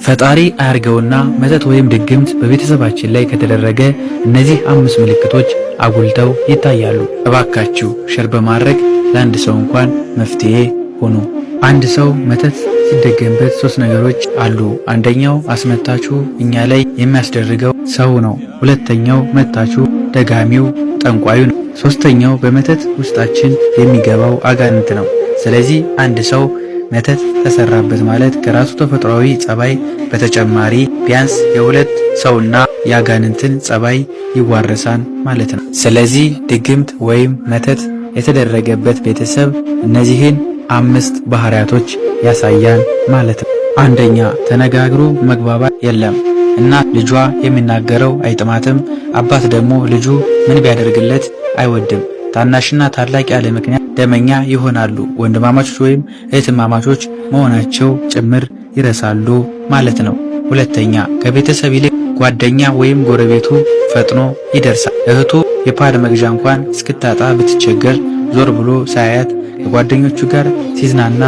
ፈጣሪ አያርገውና መተት ወይም ድግምት በቤተሰባችን ላይ ከተደረገ እነዚህ አምስት ምልክቶች አጉልተው ይታያሉ። እባካችሁ share በማድረግ ለአንድ ሰው እንኳን መፍትሄ ሁኑ። አንድ ሰው መተት ሲደገምበት ሶስት ነገሮች አሉ። አንደኛው አስመታቹ እኛ ላይ የሚያስደርገው ሰው ነው። ሁለተኛው መታቹ ደጋሚው ጠንቋዩ ነው። ሶስተኛው በመተት ውስጣችን የሚገባው አጋንንት ነው። ስለዚህ አንድ ሰው መተት ተሰራበት ማለት ከራሱ ተፈጥሯዊ ጸባይ በተጨማሪ ቢያንስ የሁለት ሰውና የአጋንንትን ጸባይ ይዋረሳል ማለት ነው። ስለዚህ ድግምት ወይም መተት የተደረገበት ቤተሰብ እነዚህን አምስት ባህሪያቶች ያሳያል ማለት ነው። አንደኛ፣ ተነጋግሮ መግባባት የለም። እናት ልጇ የሚናገረው አይጥማትም፣ አባት ደግሞ ልጁ ምን ቢያደርግለት አይወድም። ታናሽና ታላቅ ያለ ምክንያት ደመኛ ይሆናሉ። ወንድማማቾች ወይም እህትማማቾች መሆናቸው ጭምር ይረሳሉ ማለት ነው። ሁለተኛ፣ ከቤተሰብ ይልቅ ጓደኛ ወይም ጎረቤቱ ፈጥኖ ይደርሳል። እህቱ የፓድ መግዣ እንኳን እስክታጣ ብትቸገር ዞር ብሎ ሳያት ከጓደኞቹ ጋር ሲዝናና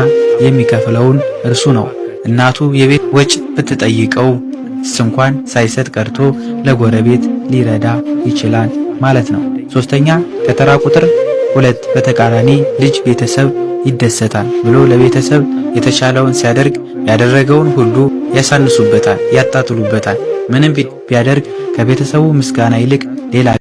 የሚከፍለውን እርሱ ነው። እናቱ የቤት ወጭ ብትጠይቀው እንኳን ሳይሰጥ ቀርቶ ለጎረቤት ሊረዳ ይችላል ማለት ነው። ሶስተኛ፣ ከተራ ቁጥር 2 በተቃራኒ ልጅ ቤተሰብ ይደሰታል ብሎ ለቤተሰብ የተቻለውን ሲያደርግ ያደረገውን ሁሉ ያሳንሱበታል፣ ያጣጥሉበታል። ምንም ቢያደርግ ከቤተሰቡ ምስጋና ይልቅ ሌላ